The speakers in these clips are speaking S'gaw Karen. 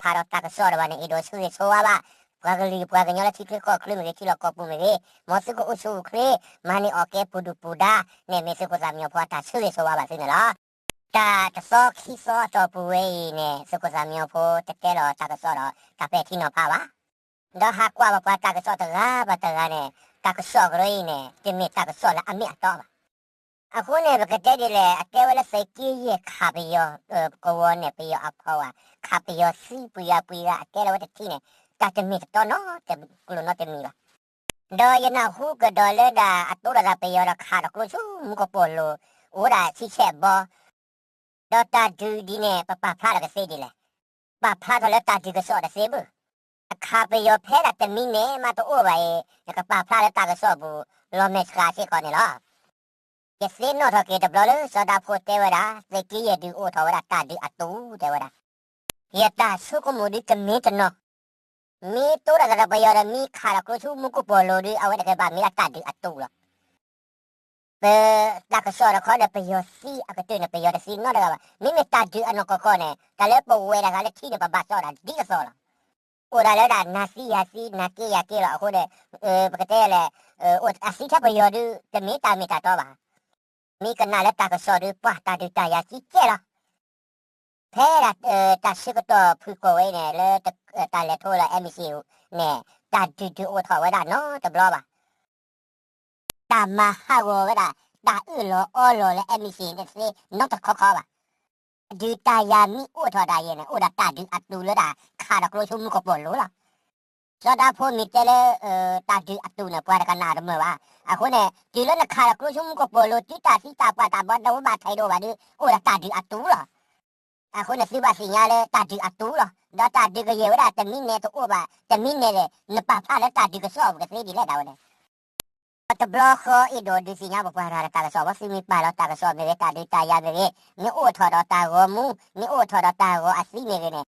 ခးဒီးတၢ်ကစီၣ်တဘၣ်န့ၣ် အဲၣ်ဒိးဆၢဂ့ၤဆၢဝါဘၣ် ပှၤကလုာ်ပှၤကညီလၢထံချၢကီၢ်ချၢမ့ၢ်ဂ့ၤ ထံလီၢ်ကီၢ်ပူၤမ့ၢ်ဂ့ၤ, မ်သုကအိၣ်ဆူၣ်အိၣ်ချ့ မၤန့ၢ်အီၣ်ကဲပူၤဒုၣ်ပူၤဒါန့ၣ် မ့ၢ်သုးခိၣ်သၣ်မံညီၤဖိအတၢ်ဆၢဂ့ၤဆၢဝါဘၣ်သုန့ၣ်လီၤ. တၢ်တသီခံသီအတီၢ်ပူၤဝဲအံၤန့ၣ် သုးခိၣ်သၣ်မံညီၤဖိတတဲလီၤတၢ်ကစီၣ်ဒီး တၢ်ပဲာ်ထံနီၤဖးဘၣ် ဒီးဟးကွၢ်ဘၣ်ပှၤတၢ်ကစီၣ်တဂၤဘၣ်တဂၤန့ၣ် တၢ်ကစီၣ်ကရၢအံၤန့ၣ် တမ့ၢ်တၢ်ကစီၣ်လၢအမ့ၢ်အတီဘၣ်. အဃိန့ၣ် ပကတဲဒ်လဲၣ် အတဲဝဲလၢသုးက့ယဲၢ်ခးပယီၤ ကဝီၤန့ၣ် ပယီၤအဖီဝါ ခးပယီၤသံပှဲၤဂၤပှဲၤဂၤ အတဲလၢဝဲတထံၣ်န့ၣ် တၢ်တမ့ၢ်တတီနီတကျိၤနီတမံၤဘၣ်. ဒီးယနၢ်ဟူကဒီးလၢဒၣ်အတိဒၣ်သးပယီၤဒီးခးဒီးကျိဆူမူကပိာ်လိၤ အိၣ်ဝဲဒၣ်ဆံဆဲးဘီ ဒီးတၢ်ဒုးဒ်န့ၣ် ပပာ်ဖျါထီၣ်ကသ့ဒ်လဲၣ်. ပာ်ဖျါထီၣ်လၢတၢ်ဒုးကစီၣ်တသ့ဘၣ်. အခးပယီၤဖဲဒၣ်တမံၤန့ၣ်မးတအိၣ်ဘၣ်အံၤ နကပာ်ဖျါလၢတၢ်ကစီၣ်ပူၤ လီၤမဲာ်ဆှးစ့ၢ်ကီးန့ၣ်လီၤ. ယသ့ၣ်နီၣ်ထီၣ်က့ၤတဘျီလၢစီၤဒၤဖိတဲဝဲဒၣ် သုးက့ယဲၢ်ဒုးအိၣ်ထီၣ်ဝဲဒၣ်တၢ်ဒုးအတုတဲဝဲဒၣ်. ယတၢ်ဆိကမိၣ်ဒုးတမ့ၢ်တနီၤ မ့ၢ်တိဒၣ်သးဒီးပယီၤဒီးမ့ၢ်ခးဒီးကျိဆူမူကပိာ်လိၤဒုး အဝဲတကဘၣ်မ့ၢ်ဒၣ်တၢ်ဒုးအတုလီၤ. ပတၢ်ကစီၣ်တခီဒီး ပယီၤသံအကတၢၢ်န့ၣ် ပယီၤတသံနီတဂၤဘၣ်. မ့မ့ၢ်တၢ်ဒုးအနီၢ်ကီၢ်ကီၢ်န့ၣ် တၢ်လၢပဝဲဒၣ်ဂၤလၢထံန့ၣ် ပဘၣ်စီၣ်ဒၣ်ဒ်သိးလီၤ. အိၣ်ဒၣ်လၢဒၣ်နၤသံယၤသံ နၤက့ယၤက့လီၤ. အဃိန့ၣ် ပကတဲလဲၣ် အသံထဲပယီၤဒုး တမ့ၢ်တၢ်မ့ၢ်တၢ်တီဘၣ်. မ့ၢ်ကနၣ်လၢတၢ်ကစီၣ်ဒုး ပှၤတၢ်ဒုးတၢ်ယၤကံကဲလီၤ. ဖဲဒၣ် တၢ်ဆၢကတီၢ်ဖုၣ်ကိာ်ဝဲအံၤန့ၣ် လၢတၢ်လဲၤထီၣ်လၢ MEC န့ၣ် တၢ်ဒုးဒုးအိၣ်ထီၣ်ဝဲဒၣ်နီတဘျီဘၣ်. တၢ်မၤဟးဂီၤဝဲဒၣ် တၢ်အၢၣ်လီၤအီလီၤလၢ MEC န့ၣ်တသ့နီတခီခီဘၣ်. တၢ်ဒုးတၢ်ယၤမ့ၢ်အိၣ်ထီၣ်ဒၣ်ယဲန့ၣ် အိၣ်ဒၣ်တၢ်ဒုးအတုလၢဒၣ်ခးဒီးကျိဆူမူကပိာ်လိၤလီၤ. စီၤဒၤဖိမ့ၢ်တဲလၢ တၢ်ဒုးအတုန့ၣ် ပှၤတကနၣ်တမုာ်ဘၣ်. အဃိန့ၣ် တုၤလၢနခးဒီးကျိဆူမူကပိာ်လိၤ တုၤတၢ်သံတၢ်ပှၢ်တၢ်ဘီဒီးဝဲဘၣ်ထဲးဒိၣ်ဘၣ်ဒီး အိၣ်ဒၣ်တၢ်ဒုးအတုလီၤ. အဃိန့ၣ် သုဘၣ်သ့ၣ်ညါလၢတၢ်ဒုးအတုလီၤ. ဒီးတၢ်ဒုးကယဲၢ်ဝဲဒၣ်တမံၤန့ၣ်တအိၣ်ဘၣ် တမံၤန့ၣ် နပာ်ဖျါလၢတၢ်ဒုးကစီၣ်ပူၤကသ့ဒ်လဲၣ်ဒၣ်ဝဲန့ၣ် တဘျီဃီအဲၣ်ဒိးဒုးသ့ၣ်ညါပပှၤတၢ်လီၢ်တၢ်ကစီၣ် သုမ့ၢ်ပာ်လီၤတၢ်ကစီၣ်မ့ၢ်ဂ့ၤ တၢ်ဒုးတၢ်ယၤမ့ၢ်ဂ့ၤ မ့ၢ်အိၣ်ထီၣ်ဒီးတၢ်ဂီၤမူ မ့ၢ်အိၣ်ထီၣ်ဒီးတၢ်ဂီၤအသံမ့ၢ်ဂ့ၤန့ၣ်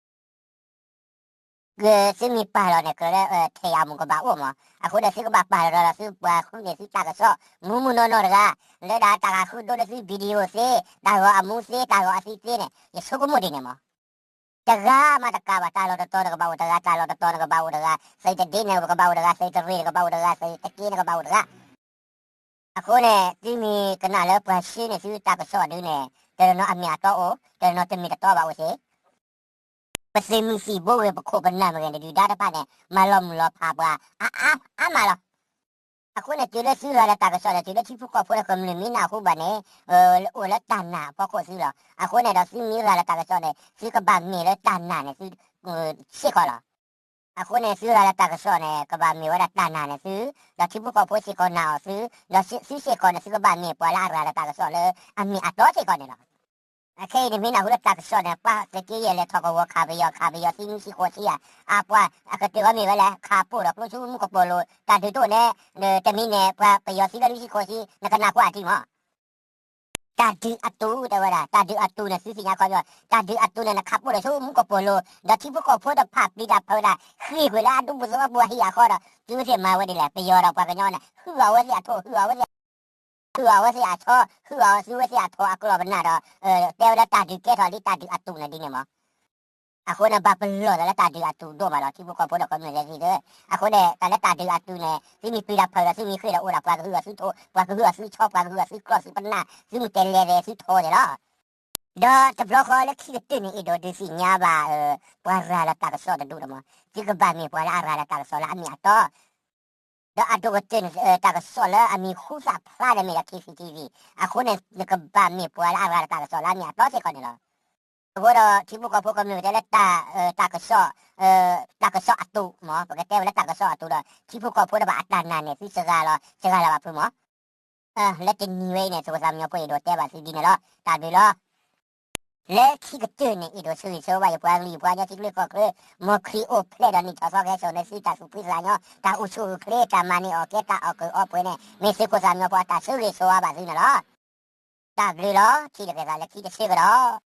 သုမ့ၢ်ပာ်လီၤန့ၣ် ကြၢးလၢထဲးယၤမူးကဘၣ်အိၣ်မး. အဃိန့ၣ် သုကဘၣ်ပာ်လီၤဒီးသုပှၤဃုန့ၢ်သုတၢ်ကစီၣ် မူးမူးနီၢ်နီၢ်တဂၤ လၢဒၣ်တၢ်ဂၤဃုဒိလၢသု video သ့ တၢ်ဂီၤအမူသ့ တၢ်ဂီၤအသံသ့န့ၣ် ယဆိကမိၣ်ဒ်န့ၣ်မး တဂၤမးတကးဘၣ် တၢ်လီၢ်တတီၤန့ၣ်ကဘၣ်အိၣ်တဂၤ တၢ်လီၢ်တတီၤန့ၣ်ကဘၣ်အိၣ်တဂၤ သုးတဒ့န့ၣ်ကဘၣ်အိၣ်တဂၤ သုးတရ့န့ၣ်ကဘၣ်အိၣ်တဂၤ သုးတက့န့ၣ်ကဘၣ်အိၣ်တဂၤ အဃိန့ၣ် သုမ့ၢ်ကနၣ်လၢပှၤဆှၢန့ၢ်သုတၢ်ကစီၣ်ဒုးန့ၣ် တနီၤနီၤအမ့ၢ်အတီအိၣ် တနီၤနီၤတမ့ၢ်တတီဘၣ်အိၣ်စ့ၢ် ပသုးမုၢ်သံၣ်ဘိဝဲပခိၣ်ပနၢ်မ့ၢ်ဂ့ၤ နဒုၣ်ဒါတဖၣ်န့ၣ် မၤလီၤမုၢ်လီၤဖးပှၤ အါအါမးလီၤ. အဃိန့ၣ် တုၤလၢသုရၤလၢတၢ်ကစီၣ်န့ၣ် တုၤလၢထံဖိကီၢ်ဖိဒီးကမျၢၢ်မ့ၢ်နၢ်ဟူဘၣ်န့ၣ် အိၣ်လၢတၢ်နာ်အဖီခိၣ်သုလီၤ. အဃိန့ၣ်ဒီးသုမ့ၢ်ရၤလၢတၢ်ကစီၣ်န့ၣ် သုကဘၣ်မ့ၢ်လၢတၢ်နာ်န့ၣ်သု စ့ၢ်ကီးလီၤ. အဃိန့ၣ် သုရၤလၢတၢ်ကစီၣ်န့ၣ် ကဘၣ်မ့ၢ်ဝဲဒၣ်တၢ်နာ်န့ၣ်သု, ဒီးထံဖိကီၢ်ဖိစ့ၢ်ကီးနာ်အီၤသု, ဒီးသုစ့ၢ်ကီးန့ၣ် သုကဘၣ်မ့ၢ်ပှၤလၢအရၤလၢတၢ်ကစီၣ်လၢအမ့ၢ်အတီစ့ၢ်ကီးန့ၣ်လီၤ. အခဲအံၤန့ၣ်မ့ၢ်နၢ်ဟူလၢတၢ်ကစီၣ်န့ၣ် ပှၤသုးက့ယဲၢ်လဲၤထီၣ်ကဝီၤခးပယီၤ ခးပယီၤသံနွံဆံဃိးဆံဧါ, အပှၤအကတၢၢ်အီၤမ့ၢ်ဝဲလဲၣ် ခးပိၢ်ဒီးကျိဆူမူကပိာ်လိၤ တၢ်ဒုးတအိၣ်န့ၣ်, တမံၤန့ၣ် ပှၤပယီၤသံလၢနွံဆံဃိးဆံ နကနၢ်ကွၢ်အထံမး တၢ်ဒုးအတုတဲဝဲဒၣ် တၢ်ဒုးအတုန့ၣ် သုသ့ၣ်ညါခီပညီ တၢ်ဒုးအတုန့ၣ် နခးပိၢ်ဒီးဆူမူကပိာ်လိၤ ဒီးထံဖိကီၢ်ဖိတဖၣ်ပျံၤတၢ်ဖုးတၢ် ဃ့ၢ်ကွံာ်လၢအဒူပူၤသဝီပူၤအဟံၣ်အဃီဒီး သုဝဲသ့ၣ်မၤဝဲဒ်လဲၣ် ပယီၤဒီးပှၤကညီန့ၣ် ဟုၣ်အီၤဝဲသ့ၣ်အထိၣ် ဟုၣ်အီၤဝဲသ့ၣ် ဟုၣ်အီၤဝဲသ့ၣ်အဆီ ဟုၣ်အီၤဆူဝဲသ့ၣ်အထိၣ်အကျီၢ်ပနၢ်ဒီး တဲဝဲဒၣ်တၢ်ဒုးကဲထီၣ်လံ တၢ်ဒုးအတုန့ၣ်ဒ်န့ၣ်မး အဃိန့ၣ် ဘၣ်ပလီၢ်သးလၢတၢ်ဒုးအတုဒိၣ်မးလီၤ ထံဖိကီၢ်ဖိဒီးကမျၢၢ်လၢသ့ၣ်ဧၢ. အဃိန့ၣ် တၢ်လၢတၢ်ဒုးအတုန့ၣ် သုမ့ၢ်ပျံၤတၢ်ဖုးဒီး သုမ့ၢ်ဃ့ၢ်ဒီးအိၣ်ဒီး ပှၤကဟုၣ်အီၤသုထိၣ် ပှၤကဟုၣ်အီၤသုဆီ ပှၤကဟုၣ်အီၤသုကျီၢ်သုပနၢ် သုမ့ၢ်တဲလဲၤဒီးသုထိၣ်န့ၣ်လီၤ. ဒီးတဘျီဃီလၢခံကတၢၢ်န့ၣ် အဲၣ်ဒိးဒုးသ့ၣ်ညါဘၣ် ပှၤရၤလီၤတၢ်ကစီၣ်တဒူၣ်ဒီးမး သုကဘၣ်မ့ၢ်ပှၤလၢအရၤလီၤတၢ်ကစီၣ်လၢအမ့ၢ်အတီ ဒီးအဒိၣ်ကတၢၢ်န့ၣ် တၢ်ကစီၣ်လၢအမံၤဟူသၣ်ဖျါန့ၣ်မ့ၢ်ဒၣ် KCTV အဃိန့ၣ် နကဘၣ်မ့ၢ်ပှၤလၢအရၤလီၤတၢ်ကစီၣ်လၢအမ့ၢ်အတီစ့ၢ်ကီးန့ၣ်လီၤ. အဃိဒီးထံဖိကီၢ်ဖိကမျၢၢ်တဲလၢ တၢ်ကစီၣ် တၢ်ကစီၣ်အတု မ့ၢ်ပကတဲဝဲလၢတၢ်ကစီၣ်အတုဒီး ထံဖိကီၢ်ဖိတဘၣ်အတၢ်နာ်န့ၣ် သုစှၤလီၤ စှၤလီၤဘၣ်ဖုးမး လၢတနံၤဝဲအံၤန့ၣ် သုးခိၣ်သၣ်မံညီၤဖိအဲၣ်ဒိးတဲဘၣ်သုဒ်န့ၣ်လီၤ. တၢ်ဘျုးလီၤ. လၢခံကတၢၢ်န့ၣ် အဲၣ်ဒိးဆၢဂ့ၤဆၢဝါဘၣ်ယပှၤကလုာ်ယပှၤကညီ ထံချၢကီၢ်ချၢ မ်ခရံာ်အိၣ်ဖျဲၣ်ဒီးနံၣ်ထီၣ်သီကဟဲစိာ်န့ၢ်သုတၢ်သူၣ်ဖှံသးညီ တၢ်အိၣ်ဆူၣ်အိၣ်ချ့ တၢ်မၤန့ၢ်အီၣ်ကဲ တၢ်အီၣ်ကုာ်အီပှဲၤန့ၣ် မ့ၢ်သုးခိၣ်သၣ်မံညီၤဖိအတၢ်ဆၢဂ့ၤဆၢဝါဘၣ်သုန့ၣ်လီၤ. တၢ်ဘျုးလီၤ. ထံၣ်လိာ်က့ၤသးလၢခံတဆၢကဒီး.